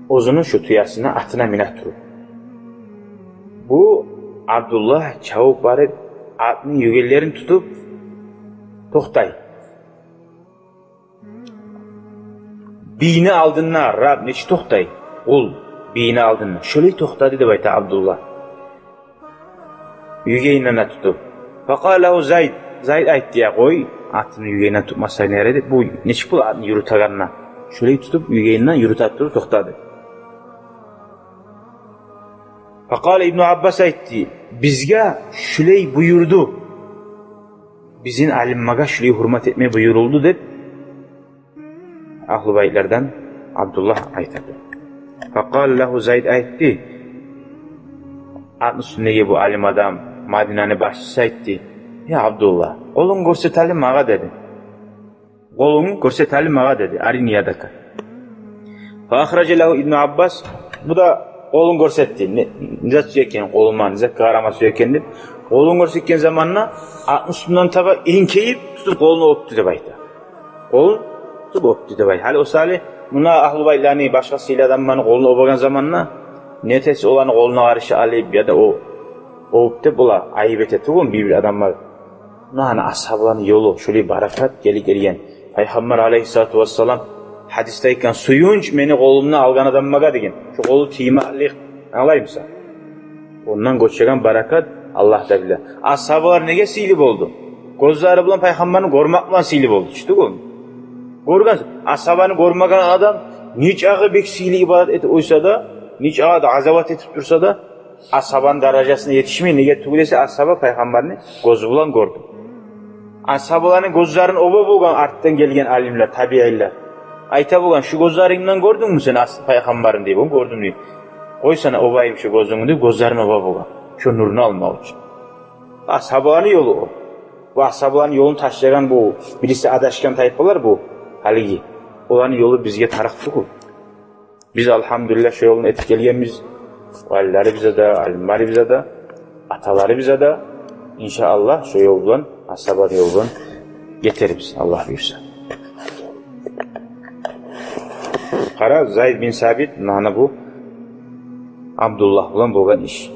оьзюню шо тюесине, атына мине туруп. Бу Абдуллагь чабып барып, атны югенлерин тутуп токътай. Бийни алдында раб нечик токътай, къул бийни алдында, шолай токътады деп айта Абдуллагь. Югенинден тутуп. Факъала лагьу Зайд. Зайд айтды: «Я къой, атны югенинден тутмасанг ярай», — деп. Бу нечик бола атны юрютегенде, шолай тутуп, югенинден юрюте туруп токътады. Факъала Ибну Аббас айтды: «Бизге шулай буюрду. Бизин алимлеге шулай гьюрмет этме буюрулду», — деп, агьлу байтлардан Абдуллагь айтады. Факъала лагьу Зайд айтды, атны уьстюндеги бу алим адам, Мадинаны башчысы айтды: «Я Абдуллагь, къолунг гёрсет гьали магъа», — деди. «Къолунг гёрсет гьали магъа», — деди. «Арини ядак». Фа ахража лагьу Ибну Аббас, бу да къолун гёрсетди. Не, не зат сюе экен къолума, не затгъа къарама сюе экен деп. Къолун гёрсетген заманда атны уьстюнден таба энкейип тутуп къолун оьпдю деп айта. Къолун тутуп оьпдю деп айта. Гьали о саялы муна агьлу байтланы, башгъа сыйлы адамланы къолун оьбеген заманда, не этесиз, оланы къолуна къаршы алып, яда о оьп деп, олар айып эте тюгюлмю бир-бир адамлар? Муна гьана асгьабаланы ёлу, шолай баракат гелип гелген. Пайхаммар алайгьиссалату вассалам гьадисде айтгъан: «Сююнч мени къолумдан алгъан адамлагъа», — деген. Шо къолу тиймеклик, англаймысан? Ондан гёчеген баракат Аллагь да биле. Асгьабалар неге сыйлы болду? Гёзлери булан пайхаммарны гёрмек булан сыйлы болду. Тюшдюгюлмю? Гёрген, асгьабаны гёрмеген адам нечакъы бек сыйлы ибадат этип къойса да, нечакъы да къазават этип турса да, асгьабаны даражасына етишмей. Неге тюгюл эсе, асгьаба пайхаммарны гёзю булан гёрдю. Асгьабаланы гёзлерин оьбе болгъан артдан гелген алимлер, табиинлер. Айта болгъан: «Шу гёзлерингден гёрдюнгмю сен ас-, пайхаммарны?» — дей болгъан. «Гёрдюм», — дей. «Къой сен, оьбейим шу гёзюнгню», — деп, гёзлерин оьбе болгъан. Шо нурну алмакъ учун. Асгьабаланы ёлу о. Бу асгьабаланы ёлун ташлагъан, бу бириси адашгъан тайпалар бу, гьалиги. Оланы ёлу бизге тарыкъ тюгюл. Биз, альгьамдулиллагь, шо ёлну этип гелгенбиз. Валилерибиз де, алимлерибиз де, аталарыбыз да, иншааллагь, шо ёл булан, асгьабаны ёлу булан гетербиз, Аллагь буюрса. Къара, Зайд бин Сабит, муна бу Абдуллагь булан болгъан иш.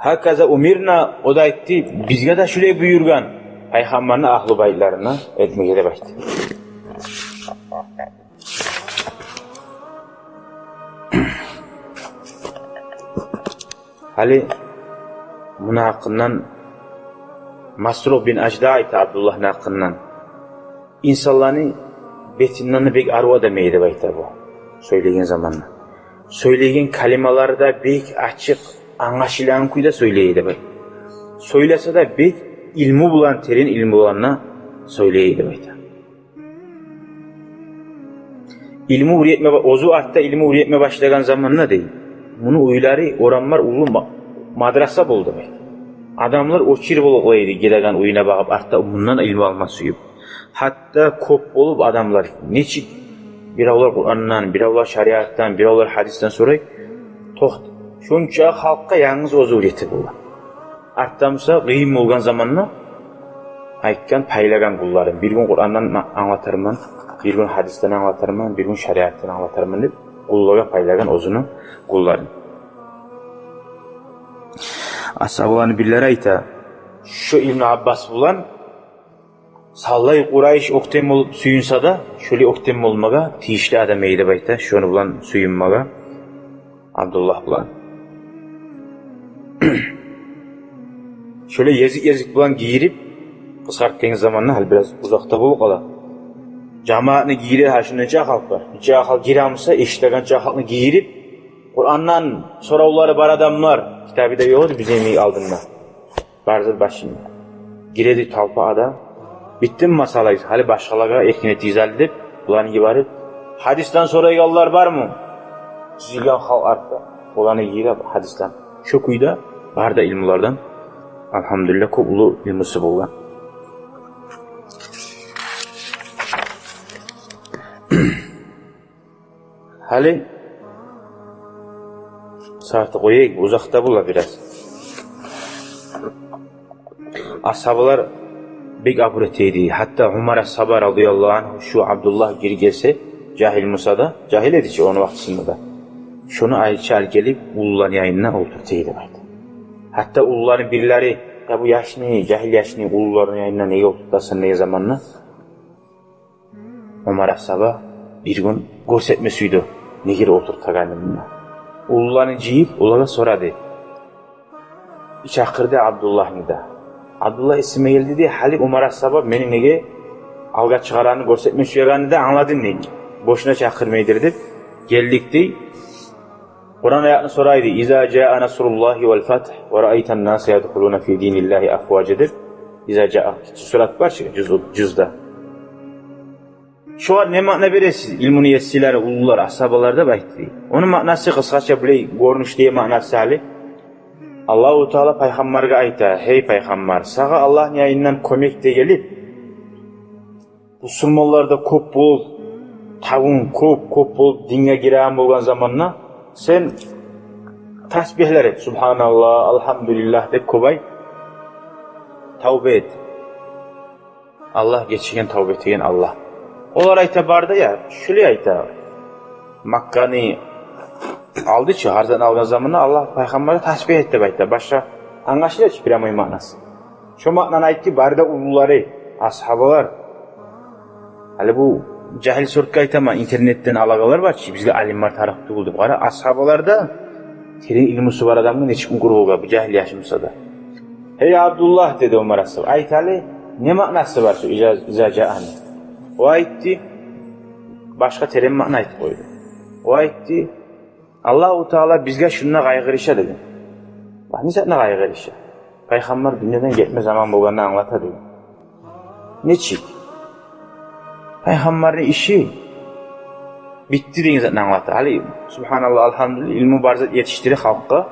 «Гьаказа умирна», о да айтды, «бизге де шулай буюргъан», пайхаммарны агьлу байтларына этмеге деп айтды. Гьали муну гьакъындан Масрукъ бин Ажда айта Абдуллагьны гьакъындан: «Инсанланы бетинден де бек арив адам эди», — деп айта бу, сёйлеген заманда. Сёйлеген калималары да бек ачыкъ, англашылагъан кюйде сёйлей эди деп айта. Сёйлесе де бек илму булан, терен илму булан да сёйлей эди деп айта. Илму уьйретме ба-, оьзю артда илму уьйретме башлагъан заманда, дей, муну уьйлери, орамлар уллу ма-, мадраса болду, дей. Адамлар очередь болуп къала эди, гелеген уьюне багъып, артда мундан илму алма сююп. Гьатта кёп болуп адамлар, нечик, биревлер Къурандан, биревлер шариатдан, биревлер гьадисден сорай. Токът-, шонча халкъгъа янгыз оьзю уьйрете бола. Артда буса къыйын болгъан заманда айтгъан, пайлагъан къулларын: «Бир гюн Къурандан англатарман, бир гюн гьадисден англатарман, бир гюн шариатдан англатарман», — деп, къуллагъа пайлагъан оьзюню къулларын. Асгьабаланы бирлери айта: «Шо Ибну Аббас булан саллай Къурайыш оьктем болуп сююнсе де, шолай оьктем болмагъа тийишли адам эди», — деп айта, шону булан сююнмеге, Абдуллагь булан. Шолай гезик-гезик булан гийирип, къысгъартгъан заманда, гьали бираз узакъда болуп къала. Жамаатны гийире, гьа, шунча халкъ бар. Нече халкъ гире буса, эшитеген халкъны гийирип, Къурандан соравлары бар адамлар, китабы да ёкъ эди бизин алдында. Бар зат башында. Гиреди толпа адам. Битдими масъала? Гьали башгъалагъа эркин этигиз гьали деп, буланы йиберип, гьадисден сорайгъанлар бармы? Тизилген халкъ артда, буланы йиберип гьадисден. Шо кюйде бары да илмулардан, альгьамдулиллагь, кёп уллу илмусу болгъан. Гьали сагьаты къояйыкъ, узакъ да бола бираз. Асгьабалар бек абур эте эди. Гьатта Умар асгьаба, радияллагьу ангьу, шу Абдуллагь гирип гелсе, жагьил буса да, жагьил эди чи ону вакътисинде де, шону айрыча алып гелип, уллуланы янына олтурта эди деп айта. Гьатта уллуланы бирлери: «Я, бу яшны, жагьил яшны уллуланы янына неге олтуртасан?» – деген заманда, Умар асгьаба бир гюн гёрсетме сюйдю негер олтуртагъанын. Уллуланы жыйып, олагъа сорады. Чакъырды Абдуллагьны да. Абдуллагь эсиме гелди де, гьали Умар асгьаба мени неге алгъа чыгъаранын гёрсетме сюегенин де англадым дей. Бошуна чакъырмайдыр деп. Гелдик дей. Къуран аятны сорайды: «Иза жаа насруллагьи вал фатгь ва раайтан наса ядхулуна фи диниллагьи афважа», – деп. Иза жаа, гиччи сурат бар чы, жуз, жузда. Шогъар не маъна бересиз, илмуну есилери, уллулар, асгьабалар деп айтды. Ону маънасы къысгъача булай гёрюнюшде маънасы гьали. Аллагьу Таала пайхаммаргъа айта: «Гьей пайхаммар, сагъа Аллагьны янындан кёмек де гелип, бусурманлар да кёп болуп, табун кёп, кёп болуп динге гиреген болгъан заманда, сен тасбигьлер эт, субгьаналлагь, альгьамдулиллагь деп кёп айт, тавба эт. Аллагь гечеген, тавба этеген Аллагь». Олар айта бары да, я, шулай айта. Макканы алды чы, гьар затны алгъан заманда Аллагь пайхаммаргъа тасбигь эт деп айта. Башгъа англашыла чы прямой маънасы. Шо маънаны айтды бары да уллулары, асгьабалар. Гьали бу жагьил сёзге айтаман, интернетден алагъанлар бар чы, бизге алимлер тарыкъ тюгюл деп. Къара, асгьабалар да терен илмусу бар адамгъа нечик угур болгъан бу жагьил яш буса да. «Гьей Абдуллагь, – деди Умар асгьаба, – айт гьали, не маънасы бар шу иза, иза жааны?» О айтды, башгъа терен маъна айтып къойду. О айтды: «Аллагьу Таала бизге шунда къайгъырыша», – деген. Бакъ, не затны къайгъырыша? Пайхаммар дюньядан гетме заман болгъанны англата деген. Нечик? Пайхаммарны иши битди деген затны англата. Гьали, субгьаналлагь, альгьамдулиллагь, илму бар зат етишдире халкъгъа.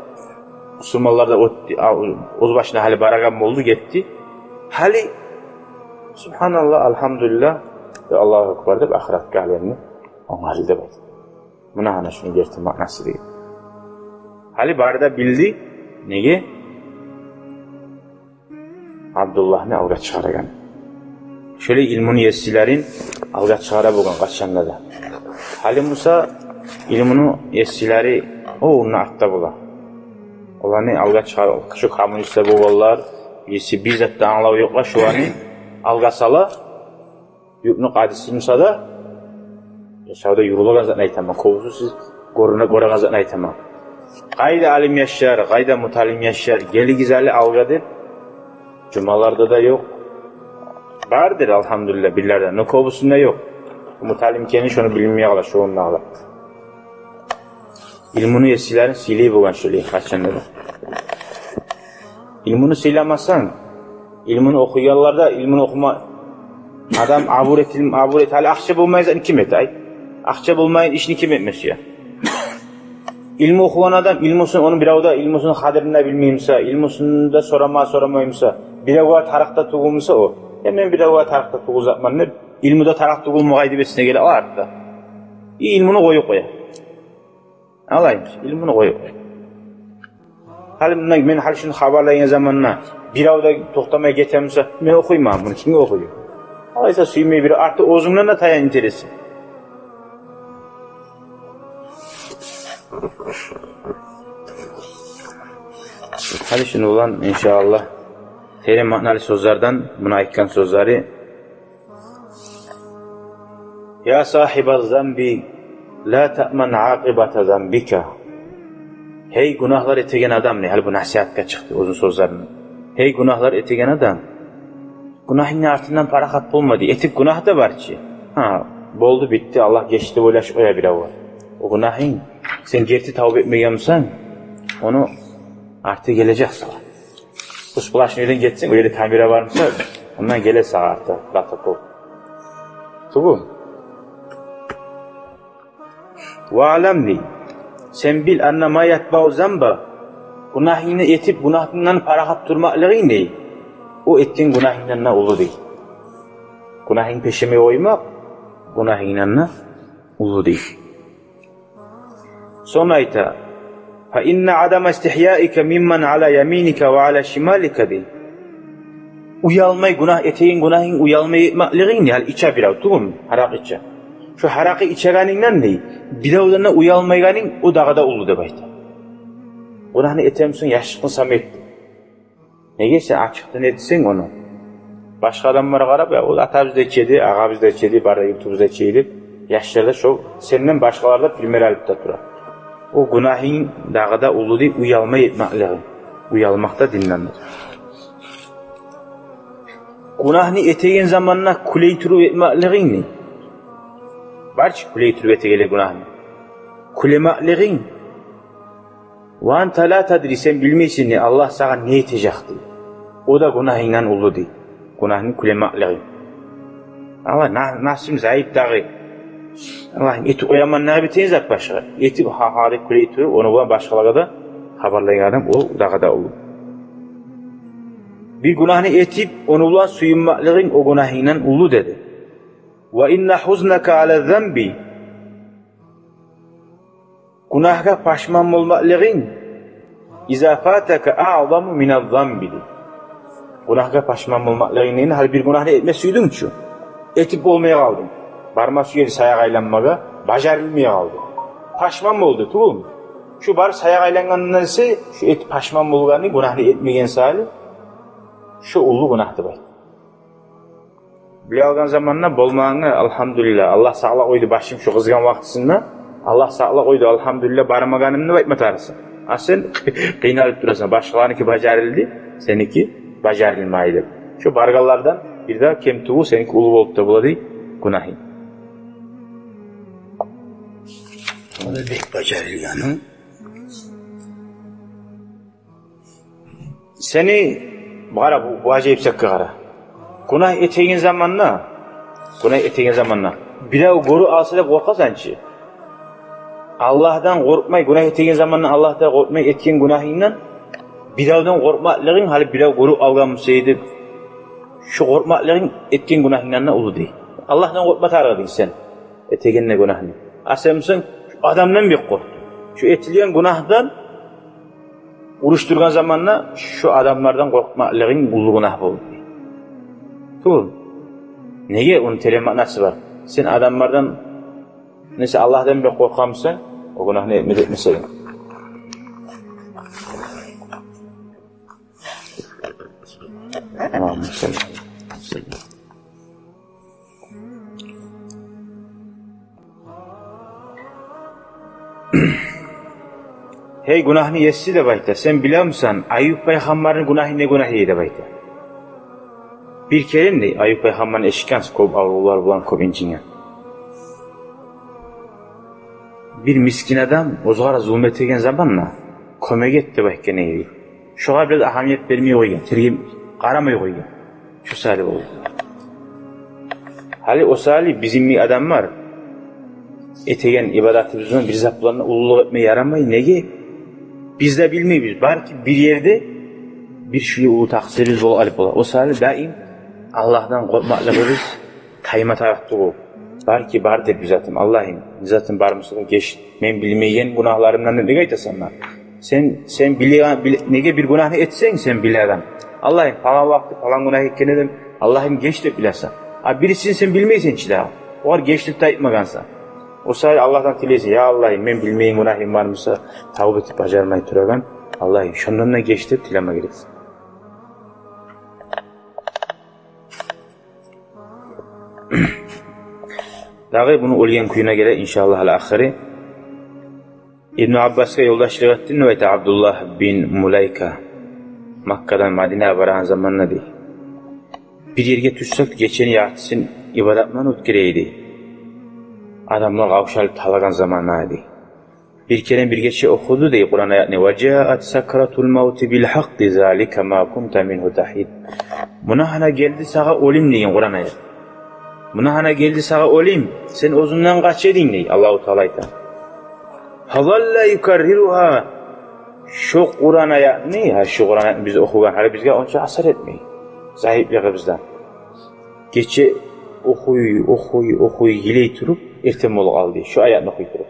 Бусурманлар да оьтдю, а, оьз башына гьали барагъан болду, гетди. Гьали, субгьаналлагь, альгьамдулиллагь, Аллагьу акбар деп, ахыратгъа гьали энни онгарылды деп айта. Муна гьана шуну герти маънасы деген. Гьали бары да билди, неге Абдуллагьны алгъа чыгъарагъан. Шолай илмуну есилерин алгъа чыгъара болгъан къачан да. Гьали буса илмуну есилери о онда артда бола. Оланы алгъа чыгъара, шу коммунистлер болгъанлар, бириси бир зат да англаву ёкъла, шуланы алгъа сала. Юртну къадиси буса да, яшавда юрюлеген затны айтаман, кёбюсю сиз гёрюне, гёреген затны айтаман. Къайда алим яшлар, къайда муталим яшлар, гелигиз гьали алгъа деп, жумаларда да ёкъ. Бардыр, альгьамдулиллагь, бирлерде, но кёбюсюнде ёкъ. Муталим экени шону билинмей къала, шону ала. Илмуну есилерин сыйлай болгъан шолай, къачан да. Илмуну сыйламасанг, илмуну охуйгъанлар да, илмуну охума-, адам абур этил-, абур эт-, гьали акъча болмайгъан затны ким эте, ай? Акъча болмайгъан ишни ким этме сюе? Илму охугъан адам, илмусун, ону бирев де илмусуну къадирин де билмей буса, илмусун да сорама, сорамай буса, биревге тарыкъ да тюгюл буса о. Э, мен биревге тарыкъ да тюгюл затман деп, илму да тарыкъ тюгюл мугъай деп эсине геле о артда. И илмуну къоюп къоя. Алай, илмуну къоюп къоя. Гьали мунда мен гьали шуну хабарлайгъан заманда бирев де токътамай гете буса, мен охуйман, муну ким охуй? Алайса сюймей бир, арты оьзюнгден де таян интереси. Гьали шуну булан, иншааллагь, терен маъналы сёзлерден, муна айтгъан сёзлери: «Я сагьиба занби, ла таъман акъибата занбика». Гьей, гюнагьлар этеген адам, не, гьали бу насигьатгъа чыкъды оьзюню сёзлеринден. Гьей, гюнагьлар этеген адам, гюнагьынгны артындан парахат болма, дей. Этип гюнагь да бар чы. Гьа, болду, битди, Аллагь гечди деп ойлашып къоя бирев. О гюнагьынг, сен герти тавба этмеген бусанг, ону арты гележек сагъа. Бу сплошнойдан гетсенг, о ерде камера бар буса, Ондан геле сагъа артда протокол. Тюгюл. «Ваълам», дей, сен бил, «анна ма ятбаъу занба», гюнагьынгны этип, гюнагьынгдан парахат турмакълыгъынг, дей, о этген гюнагьынгдан да уллу, дей. Гюнагьынгны пешеме къоймакъ гюнагьынгдан да уллу, дей. Сонг айта: «Фа инна адама истихьяика мимман аля яминика ва аля шималика», дей. Уялмай гюнагь, этеген гюнагьынг уялмай этмакълыгъынг, дей, гьали иче бирев, тюгюлмю, гьаракъы иче. Шо гьаракъы ичегенингден, дей, биревден де уялмайгъанынг, о дагъы да уллу деп айта. Гюнагьны этемисен, яшлыкъны сама эт, дей. Неге, сен ачыкъдан этсенг ону, башгъа адамлар къарап: «Я, ол атабыз да ичеди, агъабыз да ичеди, бары да юртубуз да ичеди», – деп, яшлар да, шо сенден башгъалар да пример алып да тура. О гюнагьынг дагъы да уллу, дей, уялмай этмакълыгъынг. Уялмакъ да диндендир. Гюнагьны этеген заманда кюлей туруп этмакълыгъынг, дей. Бар чы кюлей туруп этегенлер гюнагьны. Кюлемакълыгъынг. «Ва анта ла тадри», сен билмейсен, дей, Аллагь сагъа не этежек, дей. О да гюнагьынгдан уллу, дей. Гюнагьны кюлемакълыгъынг. Аллагь, на-, напсым заип дагъы. Аллагь, этип къояман дагъы битеген зат башгъа. Этип, гьа-гьа деп кюлей туруп, ону булан башгъалагъа да хабарлайгъан адам, о дагъы да уллу. Бир гюнагьны этип, ону булан сююнмакълыгъынг о гюнагьынгдан уллу, деди. «Ва инна хузнака аля занби», гюнагьгъа пашман болмакълыгъынг, «иза фатака аъзаму мина занби», дей. Гюнагьгъа пашман болмакълыгъынг, дей, гьали бир гюнагьны этме сюйдюнг чю, этип болмай къалдынг. Барма сюе эдинг саякъ айланмагъа, бажарылмай къалды. Пашман болду, тюгюлмю? Шо барып саякъ айлангъандан эсе, шо этип пашман болгъаны, гюнагьны этмеген саялы, шо уллу гюнагь деп айта. Биле алгъан заманда болмагъангъа алгьамдулиллагь, Аллагь сакълап къойду башым шо къызгъан вакътисинде, Аллагь сакълап къойду, алгьамдулиллагь, бармагъаным деп айтма тарыкъсан. А сен къыйналып турасан, башгъаларыныки бажарылды, сеники бажарылмай деп. Шо баргъанлардан бир де кем тюгюл, сеники уллу болуп да бола, дей, гюнагьынг. О да бек бажарылгъаны. Сени, къара, бу, бу ажайып затгъа къара. Гюнагь этеген заманда, гюнагь этеген заманда бирев гёрюп алса деп къоркъасан чы. Аллагьдан къоркъмай, гюнагь этеген заманда Аллагьдан къоркъмай этген гюнагьынгдан биревден къоркъмакълыгъынг, гьали бирев гёрюп алгъан буса эди деп, шо къоркъмакълыгъынг этген гюнагьынгдан да уллу, дей. Аллагьдан къоркъма тарыкъ эдинг сен этегенде гюнагьны. А сен бусанг, шо адамдан бек къоркъдунг. Шо этилген гюнагьдан, урушдургъан заманда шо адамлардан къоркъмакълыгъынг уллу гюнагь болду, дей. Тюгюл. Неге, ону терен маънасы бар. Сен адамлардан, несе, Аллагьдан бек къоркъамысан, о гюнагьны этме де этмесенг. Гьей гюнагьны еси, деп айта, сен билемисен Аюп пайхаммарны гюнагьы не гюнагь эди деп айта. Бир керен, дей, Аюп пайхаммарны эшитгенсиз, кёп аврувлар булан кёп инжинген. Бир мискин адам оьзюне зулму этеген заманда кёмек эт деп айтгъан эди. Шогъар бираз агьамият бермей къойгъан, тергеп къарамай къойгъан. Шо саялы болду. Гьали о саялы бизин йимик адамлар этеген ибадатыбыздан бир зат булан да уллулукъ этме ярамай. Неге? Биз де билмейбиз. Балики бир ерде бир шулай уллу такъсырыбыз болуп къалып бола. О саялы даим Аллагьдан къоркъмакълыгъыбыз тайма тарыкъ тюгюл. Балики бардыр бир затым, Аллагьым, бир затым бар буса, геч, мен билмеген гюнагьларымдан деп неге айтасан да? Сен, сен биле-, биле-, неге бир гюнагьны этсенг, сен билеген, Аллагьым, палан вакъти палан гюнагь этген эдим, Аллагьым, геч деп билесен. А бирисин сен билмейсен чи дагъы, огъар геч деп де айтмагъансан. О саялы Аллагьдан тилейсен: «Я Аллагьым, мен билмеген гюнагьым бар буса, тавба этип бажармай турагъан, Аллагьым, шондан да геч», – деп тилеме герексен. Дагъы муну оьлген кююне геле, иншааллагь, ал-ахири. Ибну Аббасгъа ёлдашлыкъ этдим деп айта Абдуллагь бин Мулайка. Маккадан Мадинагъа барагъан заманда, дей, бир ерге тюшсек, гечени яртысын ибадат булан оьтгере эди. Адамлар къавшалып талагъан заманда, дей. Бир керен бир гече охуду дей Къуран аятны: «Ва жаат сакратул мавти бил гьакъкъи, залика ма кунта мингьу тагьид». Муна гьана гелди сагъа оьлюм деген Къуран аят. Муна гьана гелди сагъа оьлюм, сен оьзюнден къач эдинг дей, Аллагьу Таала айта. Фазалла юкарриругьа. Шо Къуран аятны, гьа, шо Къуран аятны биз охугъан гьали бизге онча асар этмей. Заиплигибизден. Гече охуй, охуй, охуй, йылай туруп, эртен болуп къалды. Шо аятны охуй туруп.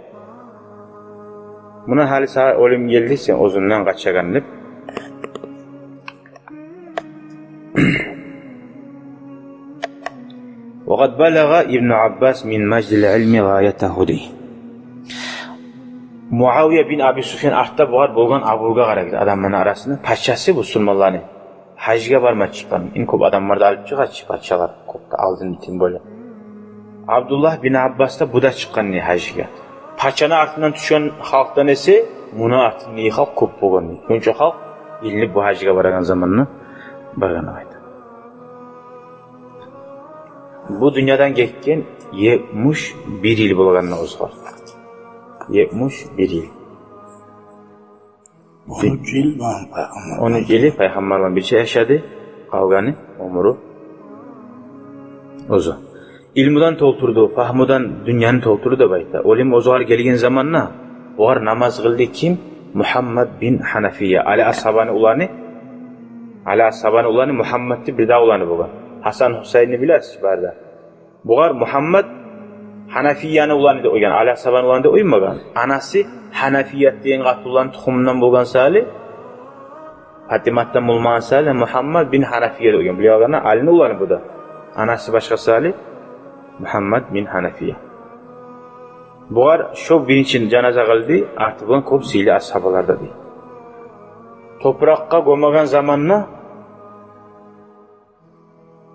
Муна гьали сагъа оьлюм гелди, сен оьзюнден къачагъан деп. Ва къад балагъа Ибну Аббас мин маждил илми гъаятагьу дей. Муавия бин Аби Суфьян артда бугъар болгъан абургъа къарагъыз, адамланы арасында пачасы бусурманланы. Гьажгъа барма чыкъгъан. Инг кёп адамлар да алып чыгъа чы пачалар. Кёп де алдын тем более. Абдуллагь бин Аббас да, бу да чыкъгъан не гьажгъа. Пачаны артындан тюшген халкъдан эсе, муну артында халкъ кёп болгъан не. Шонча халкъ илинип бу гьажгъа барагъан заманда баргъан деп айта. Бу дюньядан гетген етмиш бир йыл болгъан не оьзюгъар. Етмиш бир йыл. Он уьч йыл Пайхаммар. Он уьч йыл Пайхаммардан бирче яшады, къалгъаны оьмюрю оьзю. Илмудан толтурду, фагьмудан дюньяны толтурду деп айта. Оьлюм оьзюгъар гелген заманда, огъар намаз къылды ким? Мугьаммад бин Гьанафия. Али асгьабаны уланы, Али асгьабаны уланы Мугьаммадны бир де уланы болгъан. Гьасан Гьусайинни билесиз бары да. Бугъар Мугьаммад Гьанафияны уланы деп къойгъан, Али асгьабаны уланы деп къоймагъан. Анасы Гьанафият деген къатынланы тухумундан болгъан саялы, Фатиматдан болмагъан саялы Мугьаммад бин Гьанафия деп къойгъан. Биле алгъанда Алини уланы бу да. Анасы башгъа саялы Мугьаммад бин Гьанафия. Бугъар шо биринчи жаназа къылды, арты булан кёп сыйлы асгьабалар да дей. Топуракъгъа гёмеген заманда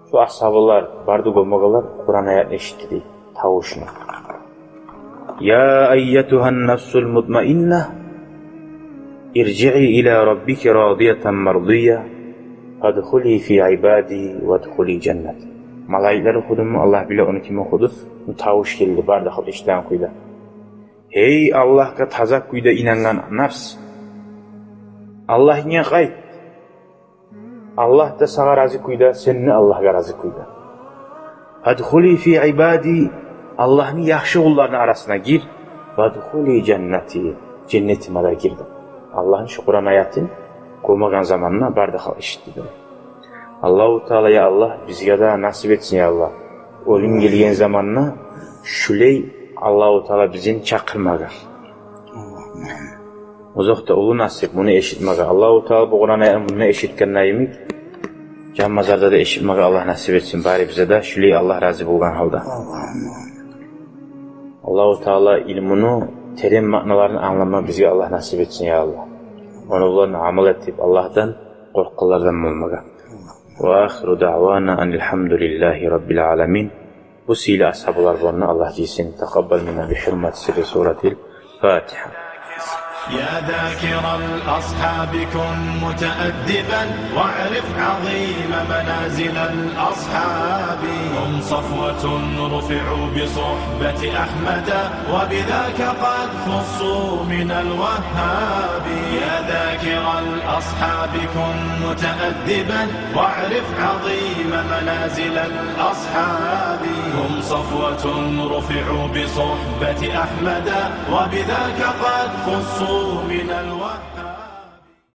шо асгьабалар барды гёмегенлер, Къуран аятны эшитди дей, тавушну. Я айятугьан нафсул мутмаинна, иржиъи ила раббики радиятан мардия, фадхули фи ибади вадхули жаннати. Малайиклер охудуму, Аллагь биле ону ким охуду, бу тавуш гелди, бары да халкъ эшитеген кюйде. Гьей, Аллагьгъа таза кюйде инангъан нафс, Аллагьынга къайт. Аллагь да сагъа рази кюйде, сен де Аллагьгъа рази кюйде. Адхули фи ибади, Аллагьны яхшы къулларыны арасына гир. Вадхули жаннати, женнетиме де гир деп. Аллагьны шу Къуран аятын гёмеген заманына бары да халкъ эшитди деп. Аллагьу Таала, я Аллагь, бизге де насип этсин, я Аллагь. Оьлюм гелген заманына шулай Аллагьу Таала бизин чакъырмагъа. Озокъда, уллу насип муну эшитмеге. Аллагьу Таала бу Къуран аятны мунда эшитгенде йимик, жан базарда да эшитмеге Аллагь насип этсин барыбызгъа да, шулай Аллагь рази болгъан гьалда. Аллагьу Таала илмуну терен маъналарын англама бизге Аллагь насип этсин, я Аллагь. Ону булан амал этип, Аллагьдан къоркъгъанлардан болмагъа. Ва ахиру даъвана анил гьамдулиллагьи раббил аламин. Бу сыйлы асгьабалар болду, Аллагь жыйсын. Такъаббал минна би гьурмати сирри суратил Фатигьа. يا ذاكر الأصحاب كن متأدبا واعرف عظيم منازل الأصحاب. هم صفوة رفعوا بصحبة أحمد وبذاك قد خصوا من الوهاب. يا ذاكر الأصحاب كن متأدبا واعرف عظيم منازل الأصحاب. هم صفوة رفعوا بصحبة أحمد وبذاك قد خصوا من الوهاب.